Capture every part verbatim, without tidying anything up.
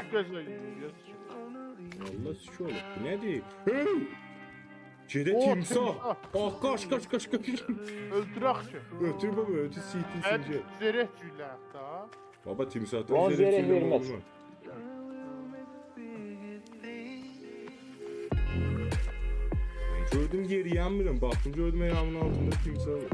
گؤزل گؤزل. والله سیکی اولوب. بو نه‌دیر؟ هئی! گئده او، تیمساح. تیمساح. آه، قاچ، قاچ، قاچ، قاچ. اؤلدورک کی. اؤتور بابا، اؤتور، سیتین هه، سینجه. زره جویلک دا. بابا، تیمساحدان اون زره زره جویلک وئرمز. اولماز. گؤردوم یئرییه‌نمیرم. باخدیم، گؤردوم آیاغیمین آلتیندا تیمساح وار.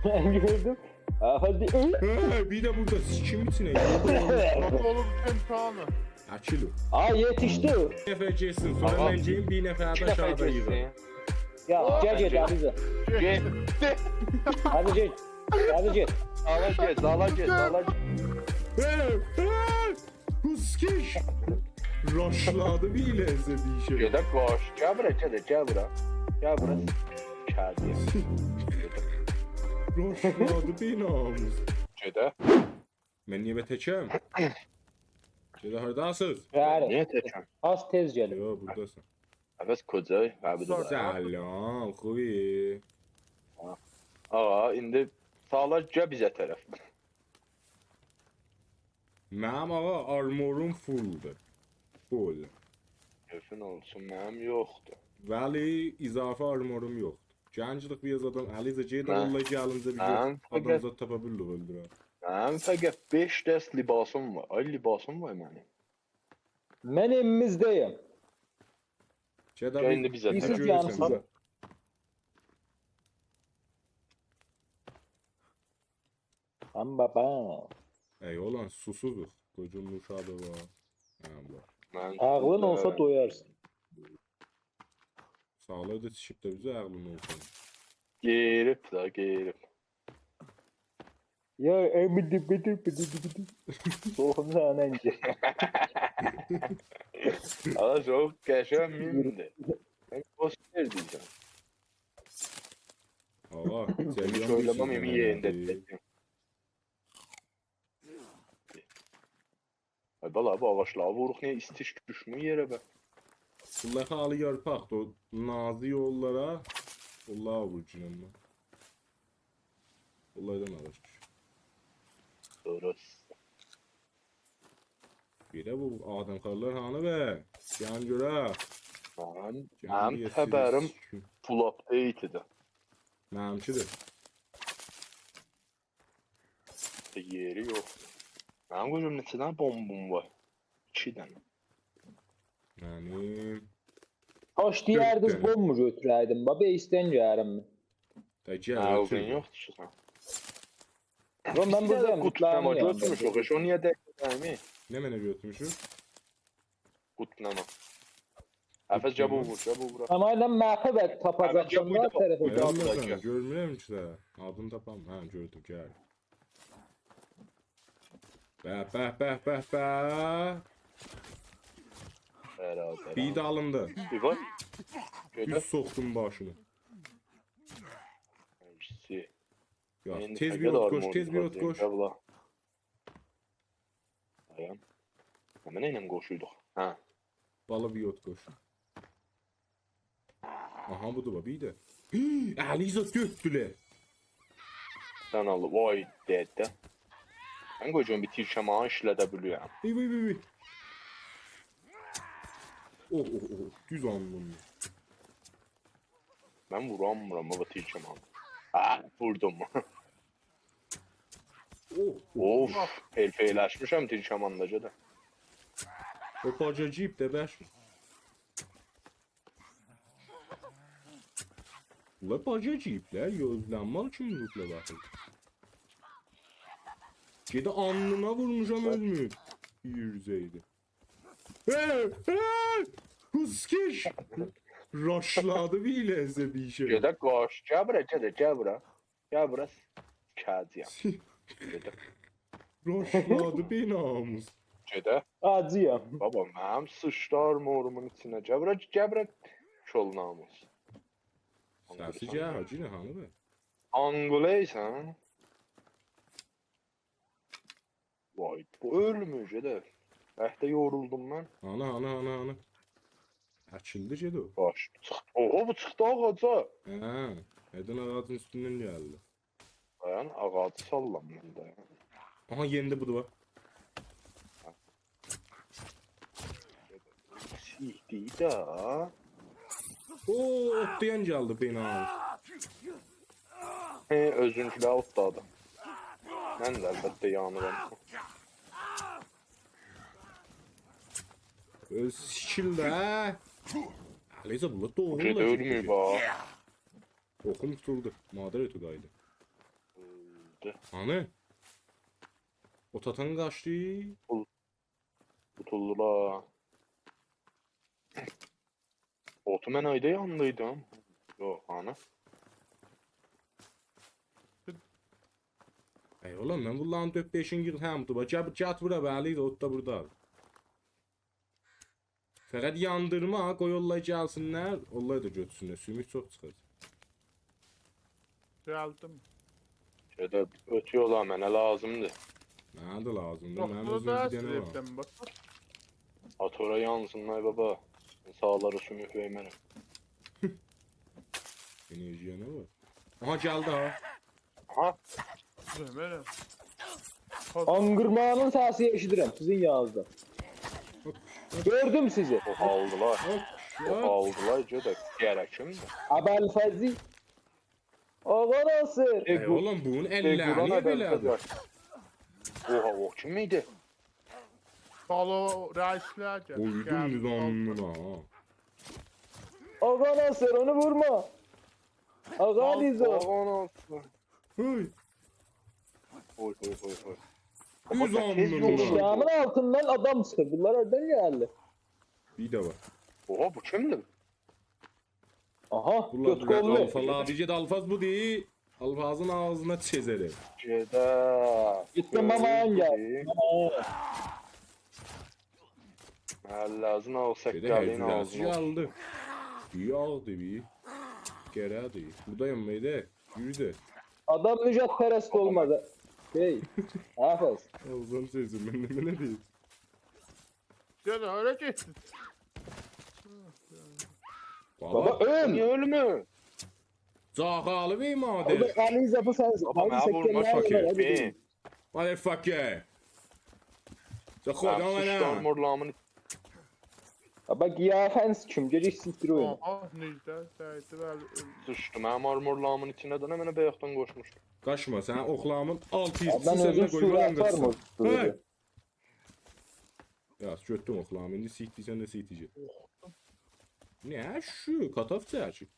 من گؤردوم. آها، دی-، هه، بیر ده بورادا سیکیم ایچینه. اولوب تیمساحینی. اکیل او. آ، یئتیشدی. بیر نفر گئتسین، سونرا آقا، من گئدیم، بیر نفر ده ایکی نفر آشاغیدا گئتسین. ییغیم. یا، آقا، گل، گئت، گئت. آبیجی. گئتدی. آبیجی. آبیجی. زالا گئت، زالا گئت، زالا گئت. هه، هه. قوسکیش! راشلادی بیر لحظه بیر شئی. گئده قاچ، گل بورا، گئده، گل بورا. گل بورا. کردی. راشلادی بیر ناموس. گئده. من نییه به تکم؟ گئده هارداسینیز؟ بلی. نییه تکم؟ آز تئز گلین. یوخ، بوراداسان. عوض کجایی؟ ها، بیر ده بورا. سلام، خوبی؟ آقا، ایندی سالا گل بیزه طرف. منیم، آقا، آرموروم فولدور. فول. کئفین اولسون، منیم یوخدور. ولی اضافی آرموروم یوخدور. گنجلیک بیر آز آدام الیزه گئدیر، من، والله گلینجه بیر من گؤر، فقط، آدام زاد تاپا بیلدیک اؤلدورک. منیم فقط بئش دست لباسیم وار. آی، لباسیم وار منیم. من ائویمیزده‌یم. گئده گل ایندی بیزه طرف. بیز گؤرورسن یانسیز. بیزه. آم بابا. ای، اولان سوسوزوق. قوجون اوشاغی وار. هه، وار. من عاغلین سوسوزام. اولسا دویارسان. ساغلار دا چیخیب دا بیزه عاغلین اولسا. گئریب دا، گئریب. یا، ای، بیدی، بیدی، بیدی، بیدی. سوخون سنن گئر. آقا، چوخ قشنگ میندی. من پوستر دئییرم. آقا، جریان سؤیله‌مم، بیلسین ایمی یئرینده نمنه‌دیر. دئییرم. آی بالا، بو آغاجلاری ووروروق، نییه ایستیش دوشمور یئره به؟ بونلار خالی یارپاقدیر، او نازیک اولارا، اونلاری وورگینم من. بونلاردان آغاج دوشور. دوروست. بئله بو آدمخوارلار هانی به؟ گلین گؤرک. من، گلین منیم دئیه تبریم سیز فول آپدیتیدیر. منیمکیدیر. یئری یوخدور. منیم قویدوم نئچه دنه بومبوم وار؟ ایکی دنه. منیم کاش دئیردینیز دؤرد دنه. بومبو گؤتوره‌یدیم. بابا، ایستن گلرم. دا گل، هه، او گؤتور. گون یوخدور کی سن. یوخ، من بیر دنه بوردایام، قوت نما لوتلارین یانیندا. گؤتورموشوک، هئچ او نییه دقت ائله‌میر؟ نمنه گؤتورموشوک؟ قوت نما. قوت نما. حافظ، گل بو وور، گل بو وور. آمما ائله مپی ده تاپاجاقسان، حافظ، گل بو، گل بو. طرفه. گؤرمورم، گؤرمورم کی ده. آدینی تاپام. هه، گؤردوم، گل. به، به، به، به، به. برابر. بیر ده آلیندا. بیر باخ. گؤردون؟ دوز سوخدوم باشینا. ایکیسی. یا، ایندی تئز بیر فقط اوت قوش، آرمور تئز بیر اوت قوش. قابلا. دایان. هه، من نئینیم قوشوردوق؟ هه. بالا بیر اوت قوش. آها، بودور، باخ، بیر ده. هی، علیزا گؤتدولر. سن آل، وای، دده. من قویاجاغام بیر تیرکمانی ایشلده بیلیرم. وی، وی، وی، وی. اوه، اوه، اوه، دوز آلدیم. من وورانمیرام، بابا، تیرکمانی. آه، ووردوم. اوه، اوه. اوف، فئیل، فئیللشمیشم تیرکماندا گده. او باجا گیریب ده، بش. بونلار باجا گیریبلر، یوزلنمال کیمی ووروبلار باخین. گئده آلنینا وورموشام، اؤلمور. یوروزه‌یدی. هه، هه! قوسکیش! راشلادی بیر لحظه بیر شئی. گئده قاچ، گل بورا، گئده، گل بورا. گل بورا. کجیام. گئده. راشلادی بیر ناموس. گئده. آجیام. بابا، منیم سیچدی آرمورومون ایچینه. گل بورا، گل بورا. کول ناموس. سسی گل، حاجی، نه هانی به؟ آنقوله‌یسن؟ وای، بو اؤلمور، گئده. بلکه یورولدوم من. آنا، آنا، آنا، آنا. اکیلدی، گئده او. باش، چیخدی. اوها، بو چیخدی آغاجا. هه، ائدن آغاجین اوستوندن گلدی. دایان، آغاجی ساللام من، دایان. آها، یئندی، بودور، باخ. ایتدی ده. اوو، اوتلایان گلدی، بینام. هه، اؤزونکولر اوتلادی. من ده البته یانیرام. اؤز سیکیل ده. علیزا، بونلار دوغرو گئده اولور اولمور، باخ. اوخوم توتولدو. مادر اوتو قایدی. اؤلدو. هانی؟ اوت آتان قاچدی. قوتولدولار. اوتو من آیدا یاندیردیم. یوخ، هانی؟ ای اوغلوم، من بونلارین دؤرد-بئشینی ییغدیم، هه، بودور. باخ، گل، گل بورا، بلی، اوت دا بورادا. فقط یاندیرما، قوی اونلار گلسینلر، اونلار دا گؤتورسونلر. سوموک چوخ چیخاجاق. گلدیم. گئده اوت یولا، منه لازیمدیر. منه ده لازیمدیر، یوخ، منیم بو اؤزوم دا بیر دنه وار. سیلیبدیم، باخ. آت اورا یانسینلار، بابا. ساغلاری سوموک وئرمرم. انرژی‌یه نه وار؟ آها، گلدی ها. آها. دؤمره. آنقیرمانین سسینی ائشیدیرم سیزین یانینیزدا. گؤردوم سیزی. اوخ آلدیلار. هوپ، اوخ هوپ. آلدیلار، گؤر ده، گرکیمدیر. ابوالفضلی. آقا ناصر. ای، ای، قو-، اوغلوم، بونون ای، اللری قرآن نییه ادب بئله‌دیر؟ قدر. اوها، او کیم ایدی؟ بالا رئیسلر گل. قویدوم گل، نظامینا، ها. آقا ناصر، اونو وورما. آقا آل، علیزا. آقا ناصر. هوی. اوی، اوی، اوی، اوی. دوز آمما تئز آلنینا. یولدان. دامین آلتیندان آدام چیخیر. بونلار هاردان گلدی؟ بیر ده وار. اوها، بو کیمدیر؟ آها، بونلار گؤت قوللو. آلفالار، بیر گئت آلفاز بودور. آلفازین آغزینا چئزه‌رم. گئده. گئتدی، ماما گل. بودور. ماما. مالله‌زین آغزی، گئده سققلین هرگوره‌سی آغزینا. گلدی. بیر آغدی، بیر. گره‌دی. بوردایام، مئیده. یورو ده. آدام نژادپرست اولماز. شئی، حافظ. آغزین سؤزو، من نه، من نه دئییم؟ گل، هارا گئتدین؟ بابا، بابا، اؤل! نییه اؤلمور؟ جاغالی بیر مادر. بابا، علیزا، بو سنسین. بابا، منی سککه‌لرین وورما، یوللار، شاکر. هادی گئدین. Motherfucker. سن خدا منه. سیچدیم مورلامین. بابا، قیافه‌ن سیکیم، گئت سیکتیر اویونو. آها، نئجه؟ سعیدی، بلی، اؤلدو. سیچدیم، منیم آرمورلامین ایچینه ده، نه منه بایاقدان قوشموشدو. قاچما، سنین اوخلامین آلتی ایکس، من سن ده اؤزوم قوی، سورت وارام قیرسین. آتارمام. هه. یاخشی، گؤتدوم اوخلامین، ایندی سیکتیر، سن ده سیکتیر گئت. نه شو، کاتاف چکیب.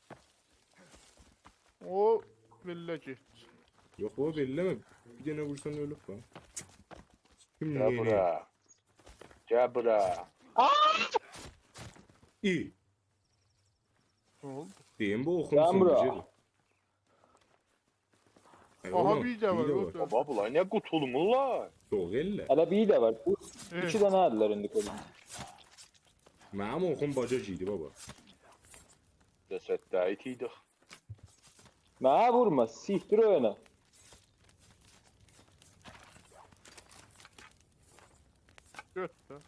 او، بئله گئت. یوخ، او بئله‌مه. بیر دنه وورسان اؤلوب دا. کیم گل نئینیر؟ بورا. گل بورا. ای. نه اولدو؟ دئییم، بو اوخون گل بورا. سوندوروجودور. ای، آها، اوغلوم، بیر ده وار، بیر ده وار، وار. بابا، بونلار نییه قوتولمورلار؟ یوخ، ائلله. هله بیر ده وار. بو ائه. ایکی دنه ادیلر ایندی کولون. منیم اوخوم باجا گیردی، بابا. جسدده ایت ایدیک. منه وورما، سیکتیر اویونو. گؤتور.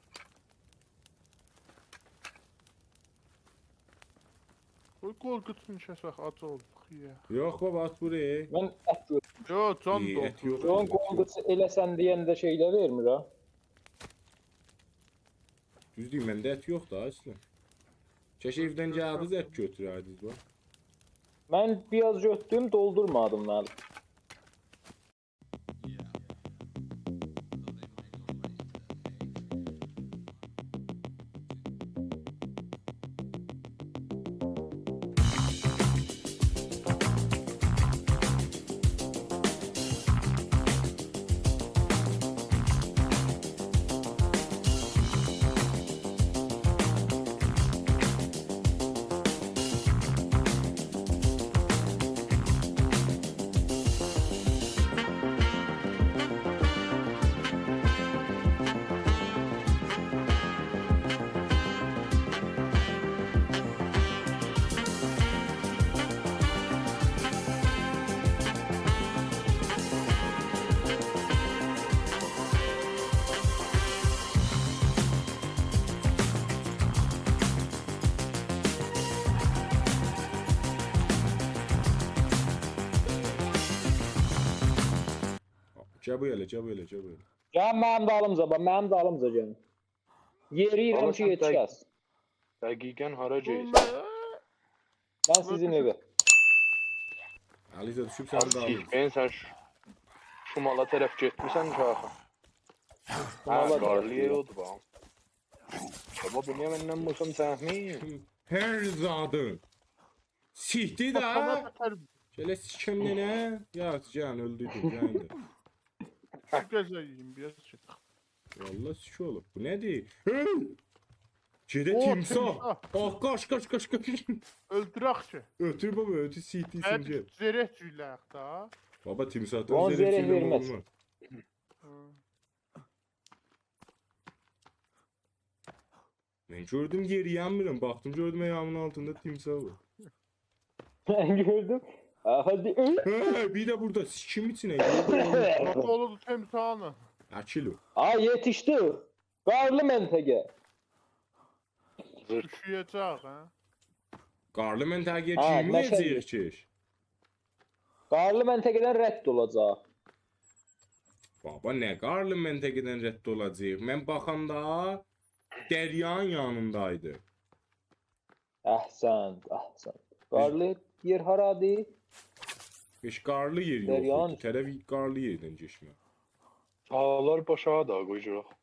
قوی قورقوتسون، کسک، آج اولدوق، یئیک. یوخ، بابا، آت بورایا. من ات گؤتورم. یوخ، جان ای، دولدور. ات یوخ. جان قورقوتسون، ائله سن دئینده شئیلر وئرمیر ها. دوز دئییم، منده ات یوخ دا، اصلاً. کاش ائودن گلدینیز، ات گؤتورردینیز، باخ. من بیر آز گؤتدوم، دولدورمادیم، معلم. گل بو یئله، گل بو یئله، گل بو یئله. گل منیم دالیمجا، باخ، منیم دالیمجا گلین. یئرییرم کی، یئتیشه‌سیز. دقیقاً هارا گئدیر؟ من سیزین ائوه. علیزاده، دوشوب سن ده آلیرسان. سیکمه‌یین، سن شو-، شمالا طرف گئتمیسن کی آخی؟ شمالا طرف. هه، قارلی یئر اودور، باخ. بابا، بو نییه مندن بوسام سهمیم؟ هر زادی. سیکدی ده. باخ، سنه بتر. گله سیکیم ننه. یا، جان، اؤلدوردون، جان. شو گزه یئییم، بیر آز چک. والله سیک اولوب. بو نه‌دیر؟ هی! گئده او، تیمساح. تیمساح. آه، قاچ، قاچ، قاچ، قاچ. اؤلدورک کی. اؤتور بابا، اؤتور، سیکدی، سن گل. هادی زره جویله‌یک ده. بابا، تیمساحدان زره جویله‌مک اولماز. اونون زره وئرمز. هی. من گؤردوم یئرییه‌نمیرم. باخدیم، گؤردوم آیاغیمین آلتیندا تیمساح وار. من گؤردوم. آها، دی-، هه، بیر ده بورادا سیکیم ایچینه گیردی. باخ، اولدو تیمساحینی. اکیل او. آی، یئتیشدی. قارلی منطقه. اوشویه‌جک، هه؟ قارلی منطقه‌یه گیرمه‌یه‌جه‌ییک کی. قارلی منطقه‌دن رد اولاجاق. بابا، نه قارلی منطقه‌دن رد اولاجاغیق؟ من باخاندا دریانین یانیندایدی. احسنت، احسنت. قارلی یئر هارادیر؟ هئچ قارلی یئر یوخدور. دریانین. بو طرف قارلی یئردن گئچمه. داغلار باشاغا دا قویاجاق.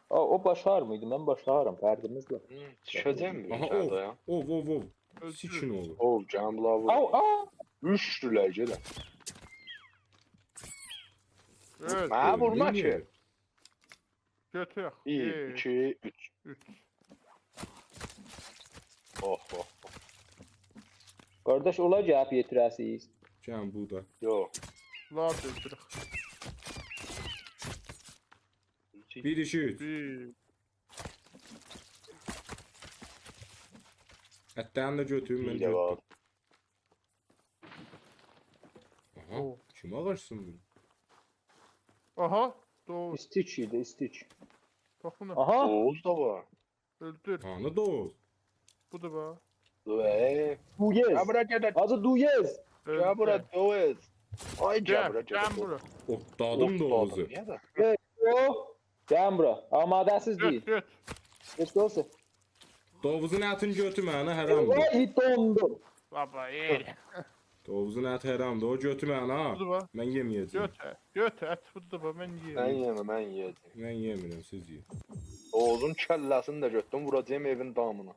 او، او باشارمیردی، من باشارام، فرقیمیز یوخ. هی، چیخاجاغام بیر آها، دنه او، دایا. او، او، او. اؤلدو. سیکین اولور. او، جمله وور. او، او. اوچدولر، گئده. ائوت. منه وورما کی. نئیه؟ گؤتورک. بیر، بیر، ایکی، اوچ. اوچ. اوه، اوه، اوه. قارداش، اولار گلیب یئتیره‌سیز. جان بورادا. یوخ. لارد اؤلدورک. بیر، ایکی، اوچ. بیر. اتدن ده گؤتوروم، من بیر ده وار. گؤتدوم. آها، او. کیم آغاج سیندیردی؟ آها، دوغوز. ایستیک ایدی، ایستیک. باخ بونا. آها. دوغوز دا وار. اؤلدور. هانی دوغوز؟ بودور باخ. دور، ائ. دویز. گل بورا، گل، گل. حاجی، دویز. گل بورا، اؤلدور. دویز. آی، گل، گل بورا، گل، گل گل. بورا. اوتلادیم دوغوزو. اوتلادیم، نییه ده؟ ائ، یوخ. گلین بورا. آماده‌سیز دئییل. گؤت، گؤت. گؤت اولسون. دوغوزون اتینی گؤتورمه، آنا، حرامدیر. وای، دوندوم. بابا، ائ. دوغوزون اتی حرامدیر، او گؤتورمه، آنا. بودور باخ. من یئمه‌یه‌جم. گؤت، گؤت، ات بودور باخ، من من یئیه‌رم. یئمه، من یئیه‌جم. من یئمیرم، سیز یئیین. دوغوزون کلّه‌سینی ده گؤتدوم، ووراجاغام ائوین دامینا.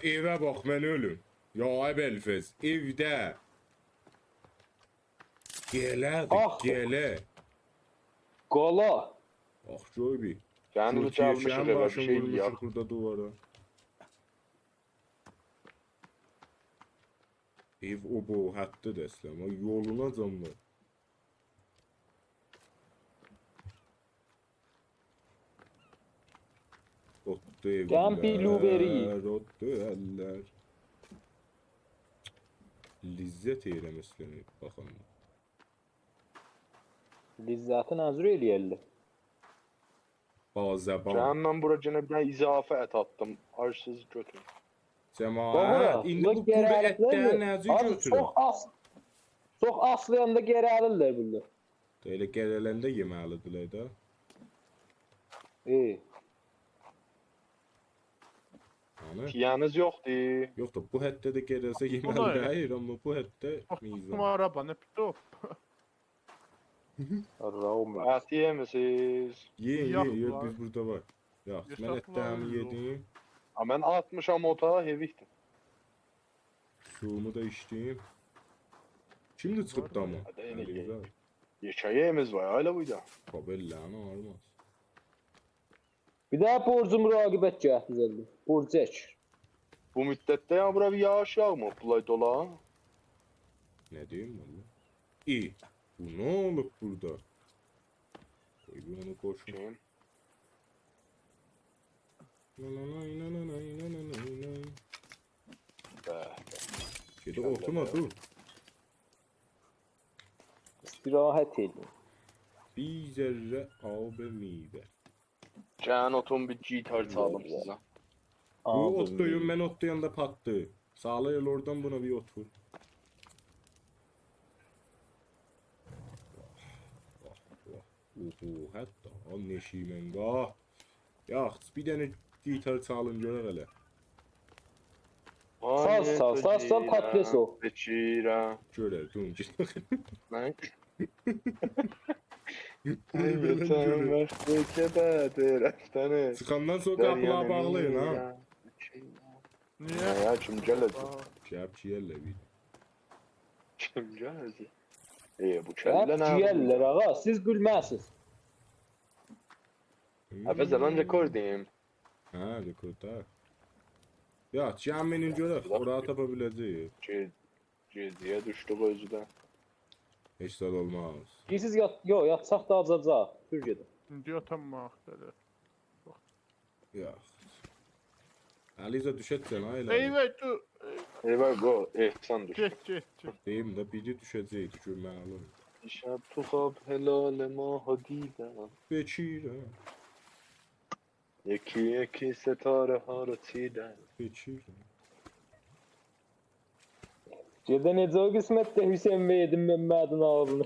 ائوه باخ، من اؤلوم. یا ابوالفضل، ائوده. گله‌دیر، آخ. گله. قالا. باخ، گؤر بیر. گلمیشیک، گلمیشیک ائوه، بیر شئی ائله‌یک. کورتویو چالمیشیق بورادا دووارا. ائو او بو، حتی ده اصلاً. او یولونا جان وار. اوتدو ائوللر، گل بلوبری. اوتدو ائوللر. لذت ائلیرم اصلاً، باخان. لذتی نه جور ائلیه‌للر؟ با زبان. جهنم، بورا یئنه بیر دنه اضافه ات آتدیم. آرشیز گؤتور. جماعت، باخ اورا، ایندی بو بو قورو گره‌لیکلر اتدن می؟ نه‌جی آبی، گؤتورور؟ چوخ آس-، چوخ آسلایاندا گره‌لیرلر بونلار. ائله گره‌لنده یئمه‌لیدیرلر ده. ای. هانی؟ تییه‌نیز یوخدور؟ یوخدور، بو حدده ده گره‌لسه یئمه‌لی دئییل، آمما بو حدده میزان. بونلار آرابا، نه پیتوب. آرام وار. ات یئمیسیز؟ یئیین، یئیین، یوخ، بیز بورادا وار. یوخ، من اتده‌می یئدیم. ها، من آتمیشام اوتا، هئویکدیم. سویومو دا ایچدیم. کیمدیر چیخیب داما؟ هادی، یئنه یئ. یئکه یئمیز وار، ائله بویدا. بابا، ائله‌نی آغریماز. بیر داها برج مراقبت گتیره‌جک. برج چک. بو مدتده یا بورا بیر یاغیش یاغماییب، بولای دولا. نه دئییم والله؟ ای، بو نه اولوب بورادا؟ قوی بیر اونو قوشوم. کیم؟ نانانای، نانانای، نانانای، نای. به، به. گئده اوتورما، دور. استراحت ائدین. بیر ذره آب میوه. گلین اوتورون، بیر گیتار چالیم سیزه. بو آبی اوتدویون، میوه. من اوتدویاندا پاتدی. ساغلاییر اورادان بونا بیر اوت وور. واه، واه، واه. اوهو، حتی آن نشیمنگاه. یاخشی، بیر دنه گیتار چالین گؤرک هله. ساز چال، ساز چال، پاتلس او. گؤرک، دون گیت. من... من گؤرک. چیخاندان سونرا قاپیلاری باغلایین، ها. نییه؟ نه یا، کیم گله‌جک؟ گلیب کی، یئلله بیر. کیم گله‌جک؟ ائ، بو کلله نه؟ گلیرلر، آغا، سیز بیلمزسینیز. هوم. افه، زمان رکوردیم. هه، رکورد دا. یا، جمعینی گؤرک، اورانی تاپا بیله‌جه‌ییک. گئ-، گئجه‌یه دوشدوک اؤزو ده. هئچ زاد اولماز. دئییرسیز یات-، یوخ، یاتساق دا آزاجاق. دور گئدین. ایندی یاتاماق گرک. یوخ. علیرضا، دوش اتسن، آی علیرضا. ائیوه، دور. ائیوه، قو، احسان دوش. گئت، گئت، گئت. دئییم ده، بیری دوشه‌جکدی، گؤرک معلوم. دیشب تو خواب هلال ماهو دیدم. بکیرم. یکی یکی ستاره‌ها رو چیدم. بکیرم. گئده نئجه او قسمتده حسین وئردیم من مردین آغزینا.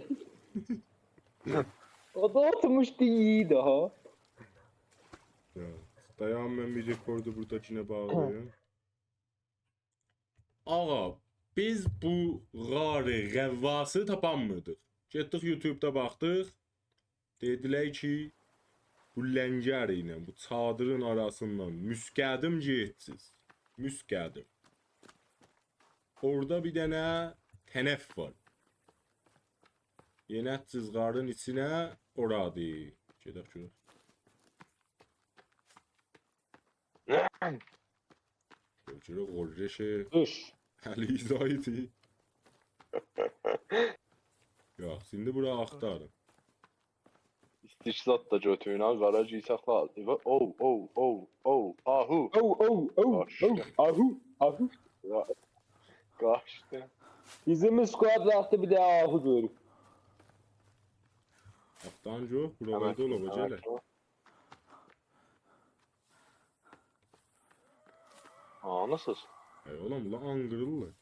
او دا اوتورموشدو، یئییردی ها. یا، دایان، من بیر رکوردو بورادا یئنه باغلاییم. آغا، بیز بو غار غواصی تاپانمیردیق. گئتدیک یوتیوبدا باخدیق. دئدیلر کی، بو لنگر ایله بو چادیرین آراسیندان مستقیم گئده‌جکسیز. مستقیم. اورادا بیر دنه طرف وار. یئنه‌جکسیز غارین ایچینه، اورادیر. گئدک گؤرک. گؤر، گؤر، غرش. دوش. علیرضا ایدی. یوخ، ایندی بورا آختارین. ایستیک زاد دا گؤتورون ها، قارا گیساقلا. او، او، او، او، آهو. او، او، او، قاچدی. او، آهو، آهو. یا، قاچدی. بیزیم اسکواد واختی بیر ده آهو گؤروب. آختارین گؤر، بورالاردا اولا، باخ، گلک. هانیسیز؟ ای، اوغلوم، بونلار آنقیریللار.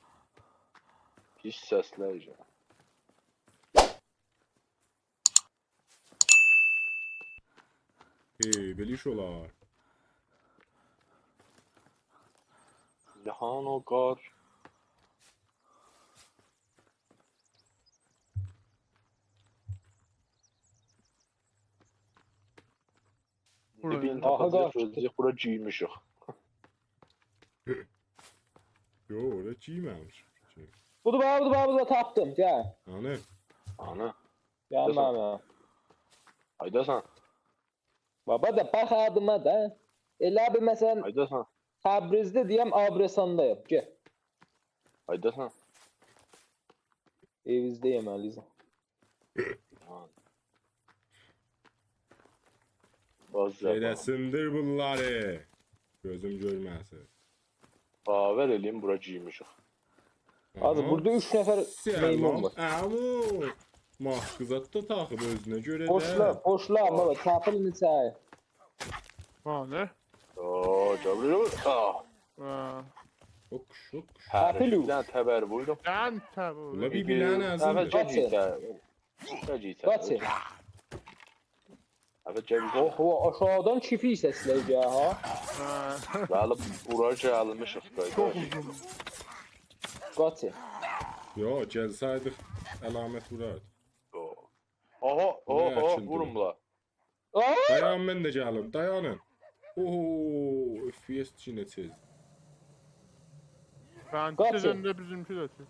پیس سسلر ایجه. هئی، بئله ایش اولار. جهان و قار. بورا. بیر آها، قاچ. بیز بورا گیرمیشیک. او، اورا گیرمه‌میشیک. بودور، بابا، بودور، بابا، بودور، تاپدیم، گل. هانی؟ آنا. گل، گل، بابا. هایداسان؟ بابا دا باخ آدیما دا. ائله بیر، مثلا، هایداسان؟ تبریزده دئیم، آبرساندایام. گل. هایداسان؟ ائویزده‌یم، علیزه. ها. باز ائله زبان. سیندیر بونلاری. گؤزوم گؤرمه‌سین. باور ائله‌یین، بورا گیرمیشیک. آها. حاجی، بوردا اوچ نفر سلام. میمون وار. عمو. ماسک زاد دا تاخیب اؤزونه گؤره ده. بوشلا، بوشلا، بابا، تاپیل نئچه. ها، نه؟ آه، گل بورا، گل بورا. آه. ها. اوکش، اوکش. هه، تاپیل بیر دنه تبر ووردوم. سن تبر. اولا بیر بیله‌نی ازین. قاچین. قاچین. قاچین. آبی، گل. اوه، اوه، آشاغیدان کیفی سسلر گلیر، ها؟ هه. بلی، بورا گلمیشیک، قارداش. چوخ اوزون. قاچین. یوخ، گلسه‌یدیک، علامت ووراردیق. یوخ. آها، بو نه آها، آها، آچیلدی وورون بو؟ بونلاری. آه! دایان، من ده گلیم، دایانین. اوهو، اف پی اس چینه چئز. قاچین. سیزین ده بیزیمکی ده چئز.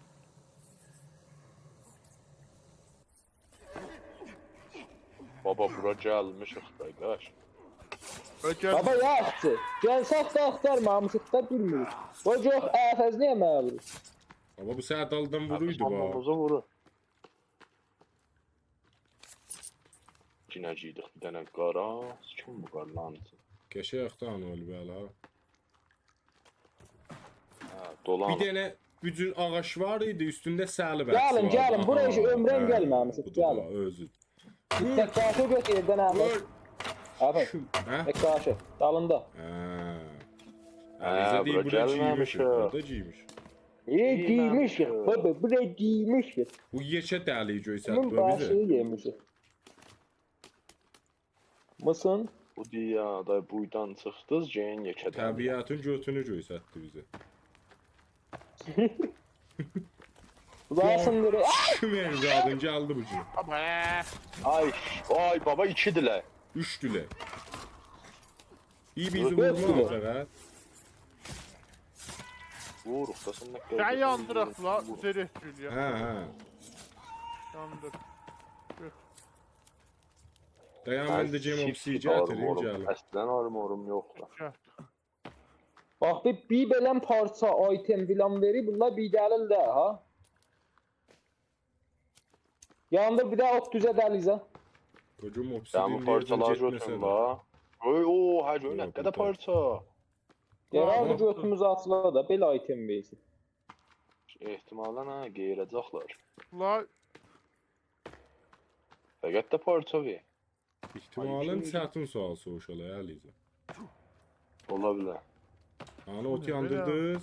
بابا، بورا گلمیشیک، قارداش. بلکه بابا، یاخشی. گلسک ده آختارمامیشیق دا، بیلمیریک. قوی گؤرک، آفز نییه منه وورور؟ بابا، بو ساعت آلدان وورویدو، بابا. آفز بامباموزو وورور. گینه گیردیک بیر دنه قارا. کیم بو قارلانین ایچی؟ قشنگ آختارین اولو بلا. هه، دولان. بیر دنه بو جور آغاج وار ایدی، اوستونده صلیب عکسی واردی. گلین، گلین، بورا هئچ عؤمرن گلمه‌میشیک، گلین. آها، بودور دا، اؤزو. وور. تک‌باشی گؤتور، یئردن آلدی. وور. آبی، کیم؟ هه؟ تک‌باشی، دالیندا. هه. هه، علیزه دئییر، بورا بورا گیرمیشیک، گلمه‌میشیک. بوردا گیرمیشیک. ائ، گیرمیشیک. گیرمیشیک. بابا، بورا گیرمیشیک. بو یئکه دلیگی گؤستر بیزه. بونون باشینی یئمیشیک. میسین؟ بو دیا دا بویدان چیخدیز، گئدین یئکه دلیگی. طبیعتین گؤتونو گؤستردی بیزه. بو دا آسین بئله. کیم ائوزادین گلدی بو گون؟ بابا. آی، آی بابا، ایکی‌دیلر. اوچدولر. بیر بیزی وورماز فقط. ووروروق دا، سن نه قدر. سن یاندیراق لا، وور. زرک گول یا. هه، هه. یاندیر. گؤت. دایان، من ده گئدیم اوبسی گتیریم، گلیم. اصلاً آرموروم یوخدور. گل. باخ، بیر، بیر بئله پارچا، آیتم فیلان وئریر، بونلار بی‌دلیل ده، ها؟ یاندیر، بیر ده اوت دوزلدک علیزه. قوجوم، اوبسی دئییم، پارچالاری گؤتورون دا. اوی، او، هه، گؤر نه قدر پارچا. یوخ، یوخ. یاراردی گؤتوموز آچیلا دا، بئله آیتم وئرسین. احتمالاً، هه، قئییره‌جکلر. لا. فقط ده پارچا وئر. احتمالاً چتین سؤال سوروشالار، علیزه. اولا بیلر. هانی اوت یاندیردینیز؟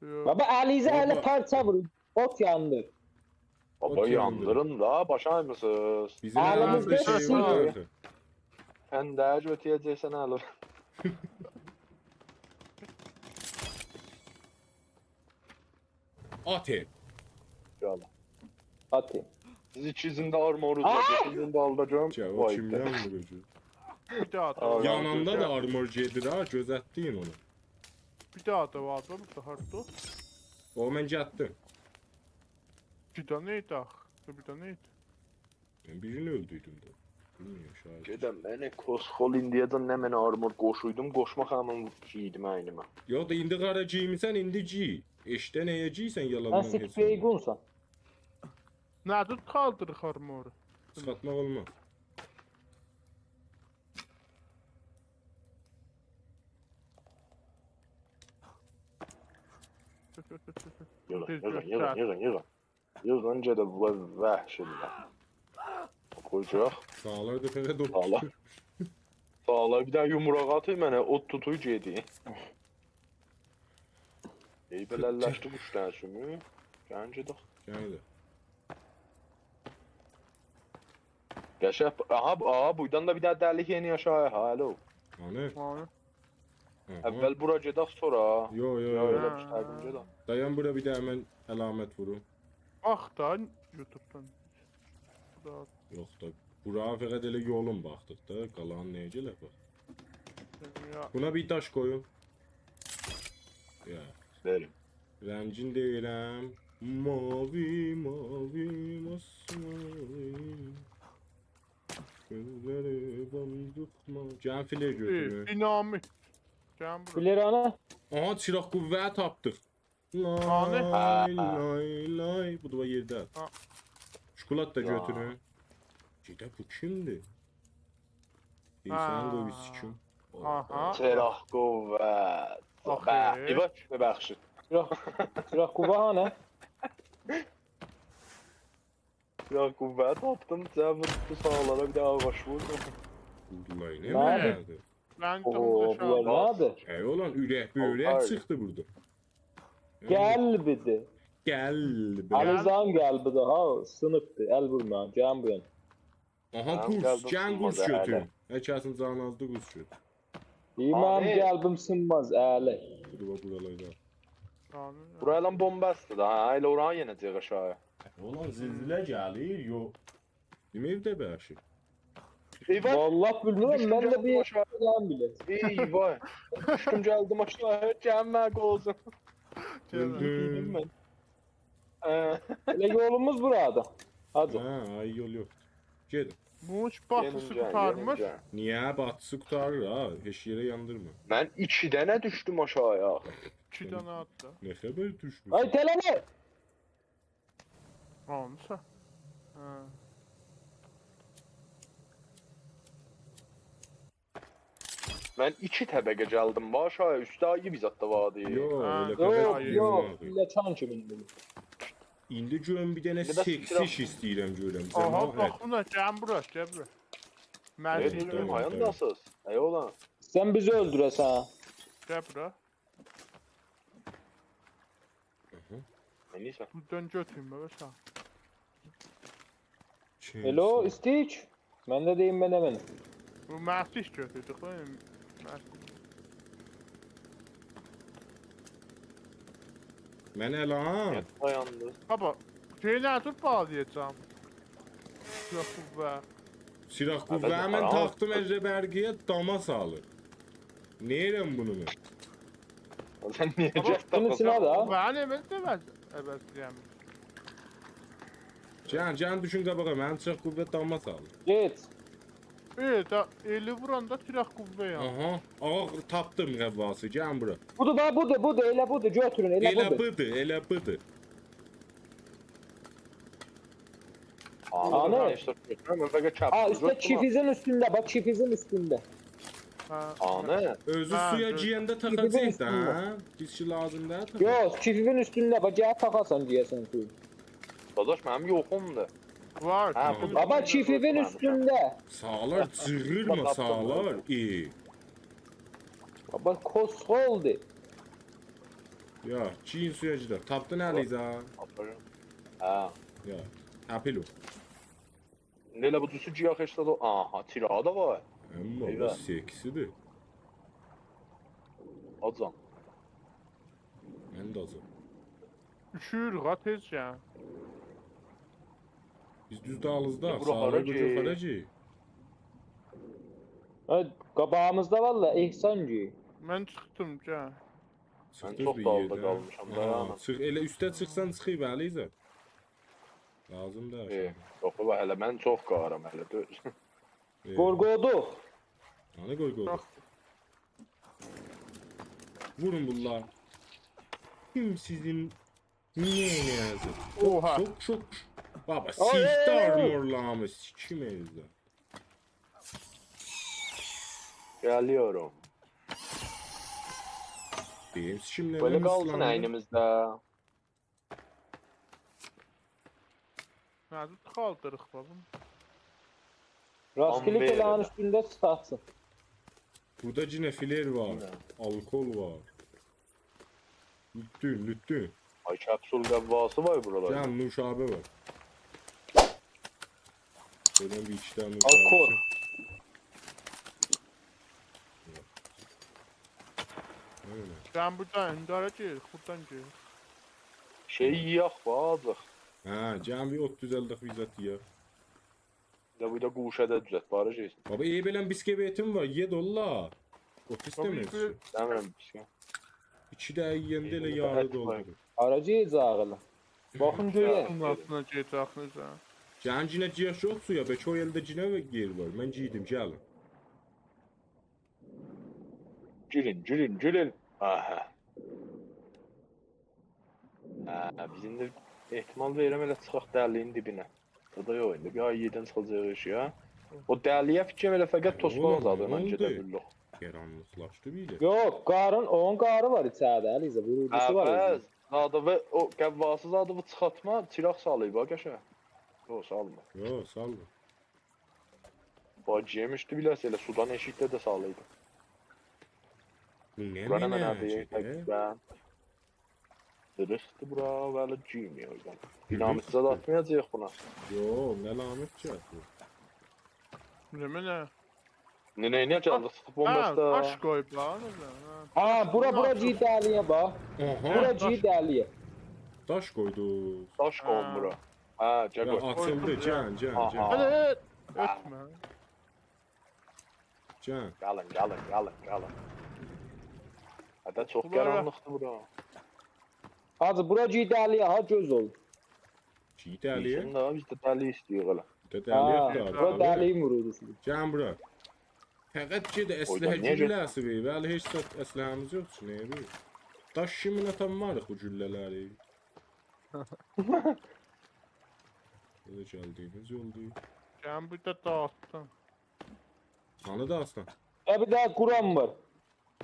یوخ. بابا، علیزه هله پارچا وورور. اوت یاندیر. بابا، اوت یاندیر. یاندیرین دا، باش آغریمیسینیز. بیزیم الیمیزده الیمیزده شئی وار سیگار. آخی. سن ده گؤتوره‌جکسن الی. آتین. یالا. آتین. سیز ایکینیزین ده آرمورونوز وار. آآ! گؤتون بونو دا آلداجام. یا، او وای کیمدن ده. بو گؤجو؟ بیر داها دا آآ، وار. یانیندا دا آرمور گئدیر ها، گؤزلتدین اونو. بیر داها دا وار دا، بو دا هاردا؟ او، من گتدیم. بیر دنه ایدی آخی. بیر دنه ایدی. من بیرینی اؤلدوردوم ده. بیلمیرم، شاید. گئدم، من کوسخول ایندیه‌جن نمنه آرمور قوشویدوم، قوشماق همین گئیدیم اینیمه. یوخ دا، ایندی قارا گئیمیسن، ایندی گئی. ائشیکده نه‌یه گئییرسن، یالاندان هئچ اولماز. سن سیک بیگونسان. نه‌دیر، قالدیریق آرمورو. چیخارتماق اولماز. ییغین، تئز ییغین، ییغین، گؤتور. ییغین، ییغین، ییغین. یوخ، اؤنجه ده بو وحشی‌دیر. قویاجاق. ساغلار دا فقط اوت توتور. ساغلار. ساغلار بیر دنه یومروق آتیر منه، اوت توتور گئدیر. ای، بئله‌لشدی اوچ دنه سومو. گلین گئدک. گلین ده. قشنگ، آها، بو، آها، بوردان دا بیر دنه دلیک ائنیر آشاغی‌یا، ها، الو. هانی؟ هانی؟ آها. اول بورا گئدک، سونرا. یو، یو، یا، یو. ائله هه. مستقیم گئدک. دایان، بورا بیر دنه من علامت ووروم. باخ دا، یوتیوبدان. بورا. یوخ دا، بورا فقط ائله یولون باخدیق دا، قالانی نه‌یه گلک باخ. یا. بونا بیر داش قویون. یا. وئرین. رنگین دئییرم. ماوی، ماوی، ماسماوی. گؤزلری بوندوق ما-، گلین فلر گؤتورون. ائ، دینامیت. گلین بورا. فلر هانی؟ آها، چیراغ قوه تاپدیق. هانی؟ لای، هه، هه. لای، لای. بو دا یئرده. ها. شکلات دا یا. گؤتورون. گئده بو کیمدیر؟ ها. اینسان قوی سیکیم. آها. چیراغ قوه. آخی. به، ایوا، ببخشید. چیراغ، چیراغ قوه هانی؟ چیراغ قوه تاپدیم، سن بو، بو ساغلارا بیر ده آغاج ووردوم. وورلای، نه نه‌دیر؟ نه‌دیر؟ من او، تامدا بونلار شاهدیم. نه‌دیر؟ ای اولان، اورک بؤیرک آلپار. چیخدی بورادا. قلبیدیر. قلب. علیزاده‌نین قلبیدیر ها، سینیبدیر، ال وورما، گلین بو یانا. آها، منیم قورس، قلبیم گلین قورس سینماز، گؤتورون. هله. هر کسین جانی آزدی، قورس گؤتور. دئییر، منیم آبی. قلبیم سینماز، الی. بودور، باخ، بورالاردا. آبی. بورا الان بومبا آسدی دا، هه، ائله اورانی یئنه‌جک آشاغی. اولان زلزله گلیر، یوخ. بیلمیرم ده بلکه. ایوا! والله بیلمیرم، دوشدوم، من ده گلدیم بیر آشاغی. فلان بیلم. ایوا! دوشدوم، گلدیم آشاغی، گلمه قوزوم. گلمه. اؤلدوم. گلدیم من. هه. ائله یولوموز بورادیر. حاجی. هه، آی یول یوخدور. گئدین. بونون هئچ باطیسی گلین، گلین، قوتارمیر. گلین، گلین. نییه؟ باطیسی قوتاریر ها. هئچ یئره یاندیرما. من ایکی دنه دوشدوم آشاغییا. ایکی دنه آتدی. نه خبر دوشموسون؟ آی، تله‌نی! هانسی؟ هه. من ایکی طبقه گلدیم، باش آی، اوسته آیری بیر زاد دا واردی. یوخ، هه، ائله یوخ، طبقه یوخ، یوخ، یوخ. پیلله‌کان کیمی ایندی. ایندی گؤروم بیر دنه ایندی بس سکسی ایش ایسته‌ییرم گؤرم. آها، جماعت. باخ بونا، گل بورا، گل بورا. من ائ، سنی دوشدوم، گؤرم. تامام، آیان تامام. ناسیز؟ ای اوغلان. سن بیزی اؤلدوره‌سن. گل بورا. آها. نئینیرسن؟ بورادان گؤتورون، بابا، سن. کیمسن؟ هلو، استیک. من ده دئییم، من ده منم. بو مهدی گؤتوردو، قویون. مهدی. من الان. نییه دایاندی؟ بابا، شئی نه تور باغلایاجاغام؟ چیراغ قوه. چیراغ قوه، هه، من تاخدیم، ائله برقیه داما سالیر. نئینیرم بونو من؟ سن نییه بابا، گرک بونون ایچینه تاپاسان؟ ده. من ائله ده عوض، عوض ائله‌یه‌میشم. جان، جان، دوشون قاباغا، منیم چیراغ قوه داما سالیر. گئت. ائ، دا، ائله ووراندا چیراغ قوه یانی. آها، آغا، تاپدیم غواصی، گلین بورا. بودور، باخ، بودور، بودور، ائله بودور، گؤتورون، ائله بودور. ائله بودور، ائله بودور. آنی، آنی. من ایشته گؤتورمم، من فقط کپسول گؤتورمم. آ، اوسته کیفیزین اوستونده، باخ، کیفیزین اوستونده. هه. آنی. اؤزو هه، سویا گیرنده تاخاجاق دا، هه؟ بیز کی لازیم دئییل تاخاق. یوخ، کیفیوین اوستونده، باخ، گل تاخاسان، گیره‌سن سویا. داداش، منیم یوخومدور. وار، هه، کیفیوین بو دا. اوستونده. بابا، کیفیوین اوستونده. ساغلار، جیغیرما، ساغلار. ای. بابا، کوسخولدور. یا، گیرین سویا گئدک. تاپدین علیزا؟ آپاریم. هه. یا، تپیل او. ائله بو دوزو کی، یاخشی دا، آها، چیراغی دا وار. آمما بو سکسی‌دیر. آجام. من ده آجام. اوشویوروک ها، تئز گل. بیز دوز دالیزدا، بورا ساغلار هارا گؤتور کی؟ هارا کی؟ هه، قاباغیمیزدا والله، احسان کی. من چیخدیم، گل. من چوخ دالدا قالمیشام، دایانین. چیخ، ائله اوسته چیخسان چیخیر، علیزا. لازیم دئییل. ائ، آشاغی. یوخ، بابا، هله من چوخ قاهارام، هله دؤز. ائ. قورقودوق. هانی قورقودوق؟ باخ. وورون بونلاری. کیم سیزین نئینیه‌جک؟ اوها. شوک، شوک. بابا، آی، آی، آی، آی. سیخدی آرمورلاریمی، سیکیم ائلده. گلیرم. بئنیم سیکیم نه بئله قالسین اَینیمیزده. نه‌دیر، چیخالدیریق، بابام. راست کلیک ائله‌نین اوستونده چیخارتسین. بوردا یئنه فلر وار، آلکول وار. لوتدون، لوتدون. آی، کپسول غواصی وار بورالاردا. گل، نوشابه وار. بورادان بیر ایکی دنه نوشابه آلکول. ایچین. ائله. سن بورادان، ایندی هارا گئدیریک؟ بورادان گئدیریک. شئی یئیک، باجیق. هه، گل بیر اوت دوزلدک، بیر زاد یئیک. یا بوردا گوشه‌ده دوزلت، باری شئی. بابا، ائ، بئله بیسکویتیم وار، یئ دوللا. او پیس دئمیر. ایسته‌میرم بیسکویت. ایکی دقیقه یئینده ائله یاری دولدورور. هارا گئده‌جک ائله؟ باخین گؤره. سونراسینا گئده‌جک نئجه؟ گلین یئنه گیرک یوخ سویا، بلکه او ائلده یئنه بیر یئر وار. من گیردیم، گلین. گیرین، گیرین، گیرین. آها. هه، بیز ایندی احتمال وئریرم ائله چیخاق دلیگین دیبینه. او دا یوخ ایندی. بیر آی یئددن چیخاجاغیق ائشیگه. او دلیگه فیکریم ائله فقط توسباغ زادی ایله گئده بیلریک. قارانلیقلاشدی بیر ده. یوخ، قارین، اونون قاری وار ایچریده، علیرضا، وورودوسو وار اؤزونون. عوض، زادی و او غواصی زادی بو چیخارتما، چیراغ سالاییب ها قشنگ. یوخ، سالما. یوخ، سالما. باخ، گیرمیشدی بیله‌سی ائله سودان ائشیکده ده سالایدی. بو نه منه‌دیر؟ بورا نه منه‌دیر؟ تکجه. دریختدیر بورا، ولی گیرمیر اوردان. دینامیت زاد آتمایاجاغیق بونا. یوخ، نه لامت کی بو؟ نه منه؟ نه، نه، نه، جانلیق چیخیب اولماز دا. داش قویوب دا، نه بیلیم، هه. ها، بورا، بورا گیر دلیگه باخ. آها. بورا گیر دلیگه. داش قویدو. داش قویون بورا. هه، گل قوی. آچیلدی، گل، گل، گل. آها. هله، اؤتمه. گل. گلین، گلین، گلین، گلین. هده چوخ قارانلیقدیر بورا. حاجی، بورا گیر دلیگه، ها، گؤز اول. گیر دلیگه؟ بیزیم ده، بیز ده دلیگی ایسته‌ییریک ائله. بیر ده دلیگه یوخ دا. بورا دلیگین وورودوسو. گلین بورا. فقط گئت، اسلحه گولله‌سی وئر. بلی، هئچ زاد اسلحه‌میز یوخدور کی، نه ائدک؟ داش کیمین آتانماریق بو گولله‌لری. بئله گلدیگیمیز یولدور. گلین بیر ده داغیتدیم. هانی داغیتدین؟ یا بیر ده قوران وار.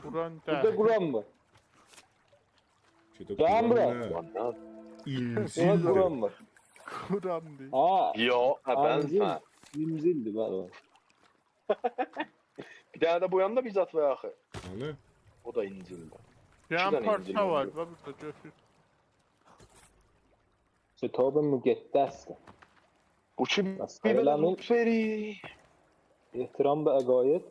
قوران دا. بیر ده قوران وار. گئت او قوران نه؟ گلین بورا. بورا قوران وار. قوران دئییر. ها. یوخ، ها، بنزین. انجیل. انجیلدیر، بلی، بلی. بیر دنه ده بو یاندا بیر زاد وار آخی. هانی؟ او دا انجیلدیر. ایکی دنه انجیل وار. گلین پارچا وار، باخ، بوردا گؤتور. کتاب مقدس‌دیر. بو کی، بیر دنه لوت وئریر. احترام به عقاید.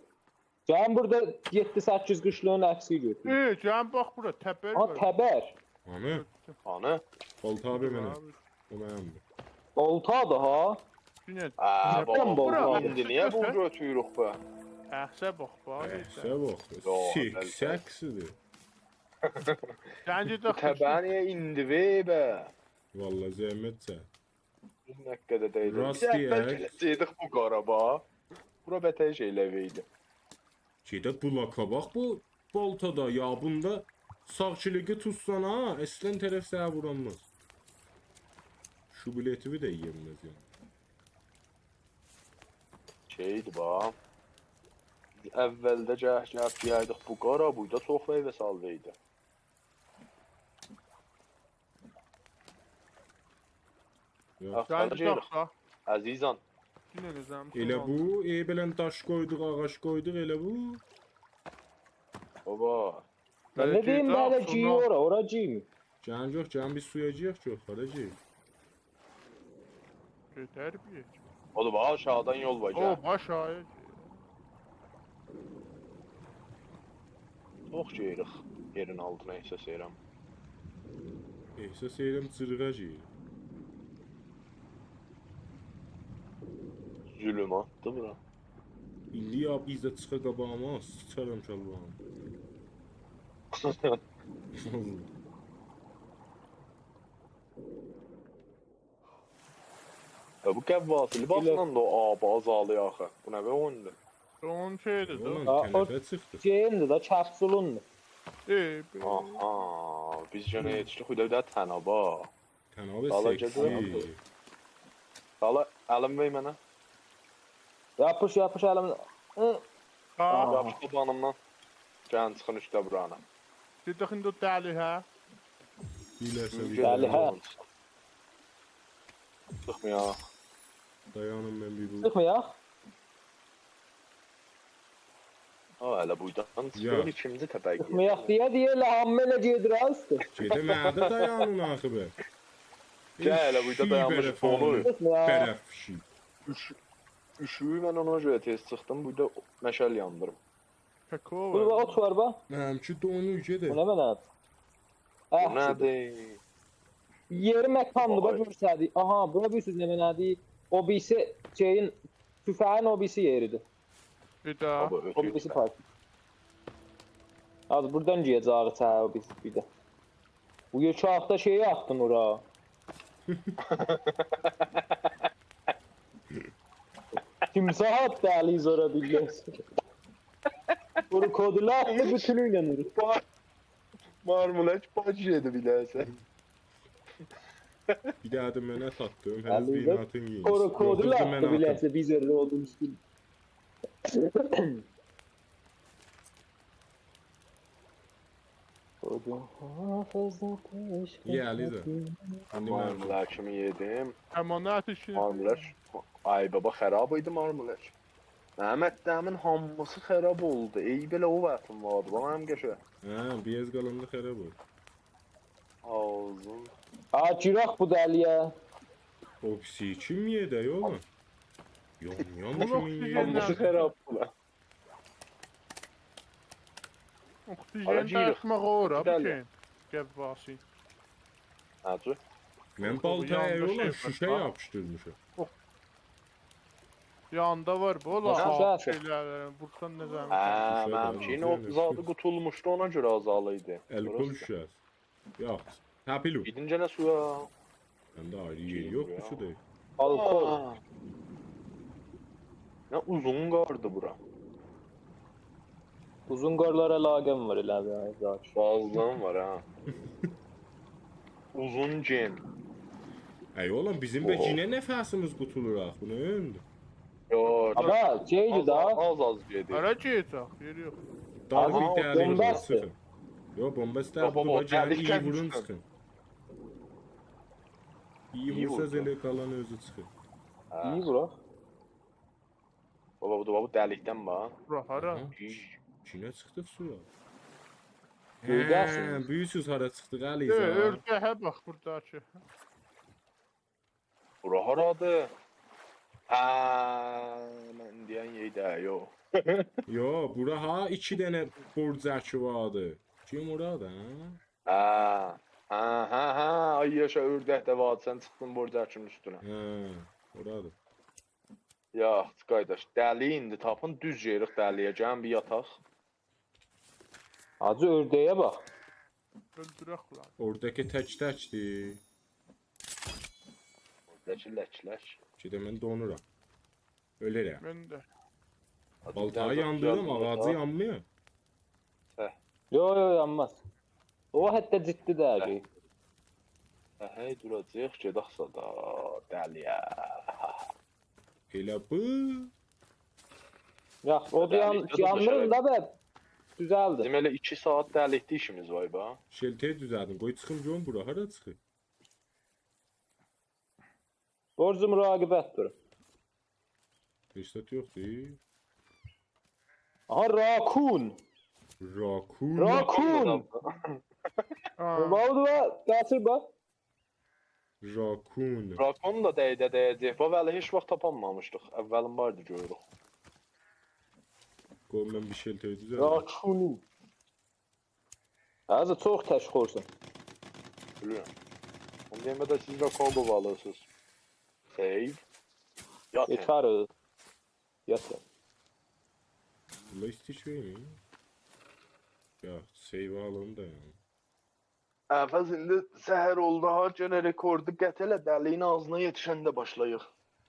گلین بوردا یئددی سککیز قیشلیغین عکسینی گؤتورون. ائه، گلین باخ بورا، تبر وار. ها، تبر. هانی؟ هانی؟ بالتا آبی منیم. آبی. بو منیمدیر. بالتادیر ها. یئنه. آ، نه‌دن بابا، بالتا؟ بورا، ایندی نییه بونو گؤتوروروک به؟ عکسه باخ، باخ. عکسه باخ. یوخ، سک-، سکسی‌دیر. سن گئت آخی. تبر نییه ایندی وئر به؟ والله زحمت چک. بیز نه قدر دئییلیک. راست دئییر. بیز اول گله‌جکدیک بو قاراباغا. بورا بتر شئیلر وئردی. شئیده بولاکا باخ بو بالتادا، یا بوندا ساغ کلیکی توتسان ها، اصلاً طرف سنه وورانماز. شو بیلتیوی ده یئیه‌نمز یعنی. شئیدی باخ. بیز اولده گل-، گلیب گلدیک بو قارا، بوردا چوخ وئیوه سالدیدی. یوخ. آخ، گلدی، گلیریک. داخلا. عزیزان. یئنه نظام ائله سونرا. بو، ائ، بئله داش قویدوق، آغاج قویدوق، ائله بو. بابا. من بلی، نه دئییم، داخلا بلی، سونرا. گیر اورا، اورا گیر. گلین یوخ، گلین بیز سویا گیرک، یوخ، هارا گیرک؟ گئدر بیر یئر. اولوب، آشاغیدان یول وار، او، گل. باش آیی. چوخ گئدیریک یئرین آلتینا، احساس ائدیرم. احساس ائدیرم، جیرغا گئدیر. ظلماتدیر بورا. ایندی یا بیز ده چیخا قاباغیما، سیچارام شالوارینا. یا بو قواسیلی باسیلاندا او آبی آزالیر آخی. بو نه به اویوندور؟ اونون شئییدیر ده. اونون آ، او تنفه چیخدی. شئییندیر ده، کپسولوندور. ائ، بئ- آها، بیز یئنه یئتیشدیک، بیر ده، بیر ده تنابا. تنابا بالا سکسی. گئدیر. بالا، الین وئر منه. یاپیش، یاپیش الیمدن. هی. آ. آها. یاپیش قاباغیمدان. گلین چیخین اوسته بورانی. گئدک ایندی او دلیگه. بیلرسن، دلیگه. بیلرسن. چیخمایاق. دایانین، من بیر بو- چیخمایاق؟ ها، هله بوردان چیخیر، یا. ایکیمیزی تپک یئییر. چیخمایاق دئیه دئیه ائله هامی ائله گئدیر، ها، اوسته. گئده، منه ده دایانین آخی به. گل، هله بوردا ائششی دایانمیشیق، بره فانین، دونور. چیخمایاق. بره فیشی. اوش-، اوشویو من اونا گؤره تئز چیخدیم. بوردا مشعل یاندیریم. کاکو بورا وار. باخ، اوت وار، باخ. منیمکی دونور، گئده. بو نه منه؟ بو اه، نه‌دیر؟ یئری مکاندیر، باخ، باخ. گؤرسدی. آها، بورا بیلیرسینیز نه منه‌دیر؟ او بیریسی شئیین، توفنگین او بیریسی یئریدیر. بیر ده. بابا، او بیریسی اؤتور. پارک. آز بوردان گیره‌جه‌ییک ایچری بیز بیر ده. بو یوکاقدا شئی آتدین اورا. تیمساح آتدی علی زورا بیله‌سی. کروکودیل آتدی بوتونو ایله ووروب. با-، مارمولک باج یئدی بیله‌سی. بیر دنه ده منه آتدی. هنوز علی بیرینی ده آتین یئیین. کروکودیل آتدی بیله‌سی، بیز ائله اودون اوستونده. یئ، علیزه. ایندی من مارمولکیمی یئدیم. امانت ایشی. مارمولک. آی بابا، خراب ایدی مارمولک. محمد، دمین هامیسی خراب اولدو. ای، بئله او واختین واردی. بابا، منیم قشه. هه، بیر آز قالاندا خراب اولدو. آغزین. آ، گیرک بو دلیه. او پیسی کیم یئدی، یوخ؟ یام، یام. اونو کیمین اکسیژن یئدی؟ هامیسی خراب بولا. اکسیژن آرا گیریک. داشیماق اولور، بو دلیه. کی، گوازی. هه، جو. من یوخ، یوخ، بالتایا یاندا یولا شئی شوشه وار. یاپیشدیرمیشام. یوخ. یاندا وار بو، اولا، شوشه آب آتیر. شئیلر، وورسان نه زحمت. هه، شوشه منیمکین ده، او شوشه زادی شوشه. قوتولموشدو، اونا گؤره آزالی ایدی. الکل گؤرورسن. شوشه‌سی. یوخ، تپیلو. گئدین گئنه سویا. منده آیری یئر گیرمیر یوخدور یا. سودا. آلکول. آآ. نه اوزون قاردی بورا. اوزون قارلارا علاقه‌م وار ائله بیر، آی، داش. بازدان وار، ها. اوزون گئن. ای اوغلوم، بیزیم به او. گینه نفسیمیز قوتولور آخی، بو نه اویوندور؟ یو، آبا، شئیدیر آز، دا. آز، آز گئدیر. هارا گئدک؟ یئر یوخ. داری آها، بیر او دلیک بومبا وورون، آتدی. چیخین. یو، بومبا ایسته‌ییر، یوخ، بابا، بو دا گلین دلیکدن اییی وورون، چیخین. چیخین. اییی اییی وورسا ووردو. ائله قالان اؤزو چیخیر. هه. اییی ووراق. بابا، بو دا، بابا، دلیکدن باخ. بورا هارا؟ آها. اییی. گینه چیخدیق سویا. گؤیده‌سینیز. هه، بیلیرسینیز هارا چیخدیق، علیزه؟ یوخ، اؤرده‌یه باخ بورداکی. بورا هارادیر؟ هه، من دئین یئر ده، یوخ. یوخ، بورا ها، ایکی دنه برج اکی واردی. کیم اورادی، هه؟ هه، هه، هه، هه، آی یاشا، اؤردک ده واردی، سن چیخدین برج اکی‌نین اوستونه. هه، اورادیر. یوخ، قارداش، دلی ایندی تاپین، دوز گئدیریک دلی‌یه، گلین بیر یاتاق. حاجی، اؤرده‌یه باخ. اؤلدورک بونلاری. اؤردک تک-تکدیر. اؤردک لک-لک. گئده من دونورام. اؤلورم. من ده. حاجی، بالتایی گل، یاندیرام، گل، آغاجی گل. یانمیر. هه. یو، یو، یانماز. او حتی جدی دئییل هه. کی. هه، هی، دوراجاق، گئدک سادا، دلی‌یه. ائله بو. یاخشی، اودو یان-، دلی‌یه یانمیر دوشه‌رک. دا به. دوزلدی. بیزیم ائله ایکی ساعات دلی‌یه ایشیمیز وار، باخ. شلتر دوزلدین. قوی چیخیم گؤروم بورا هارا چیخیر. برج مراقبت دورون. هئچ زاد یوخدور. آها، راکون. راکون. راکون. آ. باخ، باخ، قاچیر، باخ. راکون. راکون دا دلی‌یه دَیه‌جک. باخ، ولی هئچ واخت تاپانمامیشدیق. اولین باردی گؤروروک. قوی من بیر شلتر دوزلدیم. راکونی. حاجی، چوخ تک خورسون. بیلیرم. اونو دئیه‌مه ده سیز راکون قووالیرسینیز. Save. یاتین. یئتر او. یاتین. بوندا ایستیک وئرمه‌یین. یا، save آلین دا یعنی. افز، ایندی سحر اولدو ها، گئنه رکوردو قطع ائله، دلی‌یین آغزینا یئتیشنده باشلاییق.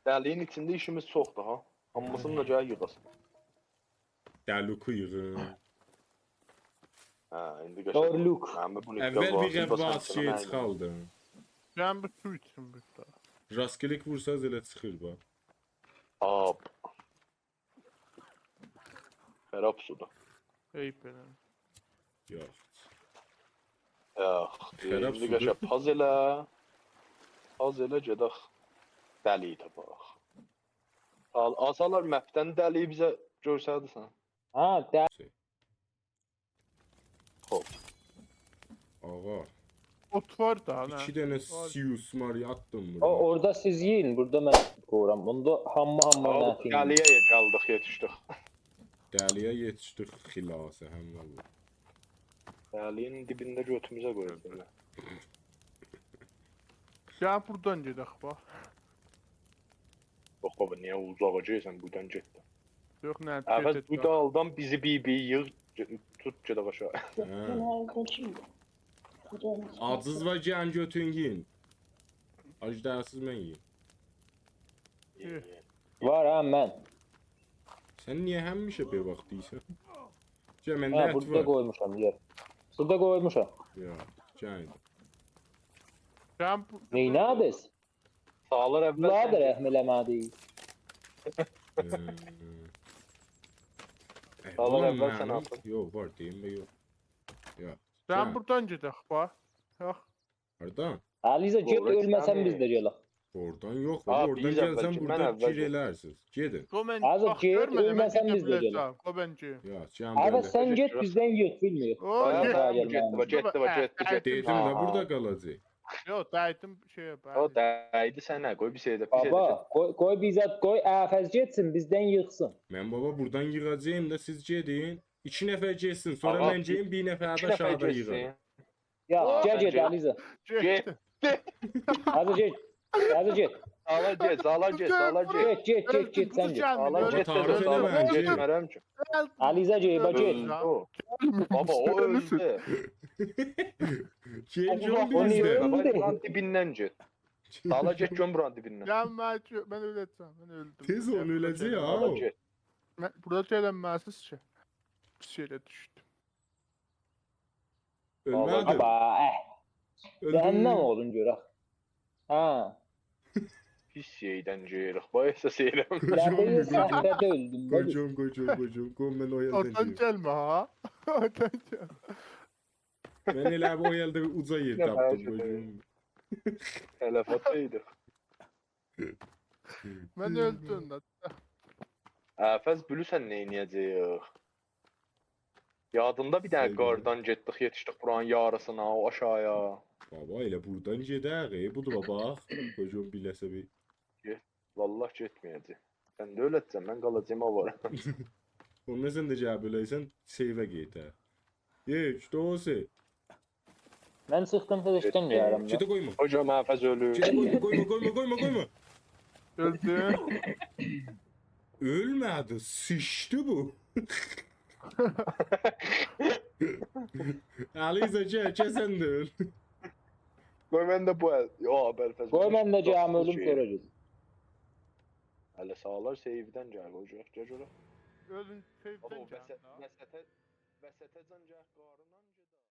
دلی‌یین ایچینده ایشیمیز چوخدور ها. هامیسینی دا گل ییغاق. دلی‌کو ییغین. هه، ایندی قشنگ. دورلوک. منیم بو اول بیر قباسی شئی چیخاردین. من بو سو ایچیم بیر داها. راست کلیک وورساز ائله چیخیر، باخ. آب. خراب سودور. عیب ائله‌مه. یوخ. یوخ، خراب ایندی سودور. قشنگ پاز ائله. پاز ائله گئدک. دلی‌یی تاپاق. آل، آزالار مپدن دلی‌یی بیزه گؤرسدیرسن. ها، ده- شئی. خوش. آغا. اوت وار دا، نه؟ ایکی دنه وار. سیوس ماری آتدیم او، بورا. اورادا سیز یئیین، بورادا من قویورام. اوندا هامی هامی آغا، منفی. دلی‌یه گلدیک، یئتیشدیک. دلی‌یه یئتیشدیک خلاصه، هم والله. دلی‌یین دیبینده گؤتوموزه قویوب بئله. گل بورادان گئدک، باخ. یوخ بابا، نییه اوزاغا گئدیرسن؟ بورادان گئت ده. یوخ، نه، افز، گئت، گئت، بو باخ. دالدان بیزی بیر-بیر ییغ، گئ-، توت، گئدک آشاغی. هه. من آلدیم شیمدی. آجیز وار، گلین گؤتورون یئیین. آج دئییلسیز، من یئییم. یئ، یئ. وار ها، من. سن نییه همیشه بیر واخت دئییرسن؟ گل، منده ات وار. هه، بورادا قویموشام، یئ. بورادا قویموشام. یا، گل. سن بو- نئینه‌دیز؟ ساغلار اول، بونلارا دا سن گئت. رحم ائله‌مه‌دی. هه. ای، ساغلار اول، سن منیم آتین. یوخ، وار، دئییم ده یوخ. یا، سن گل. بورادان گئدک، باخ. یوخ. هاردان؟ علیزه، گئت، اؤلمه‌سن بیز ده گلک. اورادان یوخ، ها، بابا، اورادان بیز اول گلسن کی، من بورادا اول گیر گئدیم. ائلرسینیز. گئدین. قوی من، عزیز، باخ، گئت، گؤرمه‌دیم، اؤلمه‌سن بیز ده گئدک. قوی من گئدیم. یا، سن آیبا، بئله. سن گئت، بیزدن یئتمه‌یک. او، ها، گئت. گئتدی، گئتدی، باخ، گئتدی، باخ، گئتدی، گئتدی. دئدیم ده، بورادا قالاجاق. یوخ، دَیدیم شئیه، او، بلی. دَیدی سنه، قوی بیر شئی ده، بیر شئی ده بابا، گئت. قوی، قوی بیزه، قوی افز گئتسین، بیزدن ییغسین. من، بابا، بورادان ییغاجاغام دا، سیز گئدین. ایکی نفر گئتسین، سونرا آغا، من گئدیم، بیر نفر ایکی ده نفر آشاغیدا گئتسین. ییغارام. یا، آغا، گل، گل، گئت. علیزه. گئت. علیزه، گئت. علیزه، گئت. ساغلا گئت، ساغلا گئت، ساغلا گئت. گئت، گئت، گئت، گئت، سن گئت. ساغلا گئت، ساغلا گئت. گئتمه‌رم کی. علیزه، گئت، گئت. اؤلدو. بابا، او اؤلدو. کیم، او اوزاق، او اؤلدو. بورانین دیبیندن گئت. ساغلا گئت، گؤم بورانین دیبیندن. گل، من، من اؤله‌جم، من اؤلدوم. تئز اول، اؤله‌جک ها. ساغلا گئت. من، بورادا گلنمزسیز کی. پیس یئره دوشدوم. اؤلمه‌دی. بابا، اه. اؤلدو. جهنم اولون گؤرک. ها. پیس شئیدن گؤرک. بایاق سئیرم. قوی گؤروم، قوی گؤروم. صحرا اؤلدوم، قوی گؤروم، قوی گؤروم، قوی گؤروم. قوی من او یئردن گئدیم. اورادان گلمه ها. اورادان گلمه. من ائله بیر او یئرده اوجا یئر تاپدیم، قوی گؤروم. تلفاتدایدیق. من اؤلدوم ده. افز، بیلیرسن نئینیه‌جه‌ییک؟ یادیندا بیر دنه قاردان گئتدیک، یئتیشدیک بورانین یاریسینا، او آشاغییا. بابا، ائله بورادان گئدک، ائ، بودور، باخ. قوی گؤروم، بیله‌سه بیر. گئت، والله گئتمه‌یه‌جک. سن ده اؤله‌جکسن، من قالاجاغام، او وار. اوندا سن ده گلیب اؤله‌سن، سیوه گئت، هه. یک، دو، سه. من چیخدیم، فیریشتن گلدیم. گئت، قویما. هوجام، افز اؤلور. گئت، قویما، قویما، قویما، قویما، قویما. اؤلدو. اؤلمه‌دی، سیچدی بو. علیزه، گل، گل سن ده اؤل. قوی من ده بو ال، یوخ، ابوالفضل، قوی من ده گلیم، اؤلوم، سونرا گئدیم. هله ساغلار، سیودن گل، قوی گؤرک، گل گؤرک. اؤلون، سیودن گل، وسط، ها؟ وسطه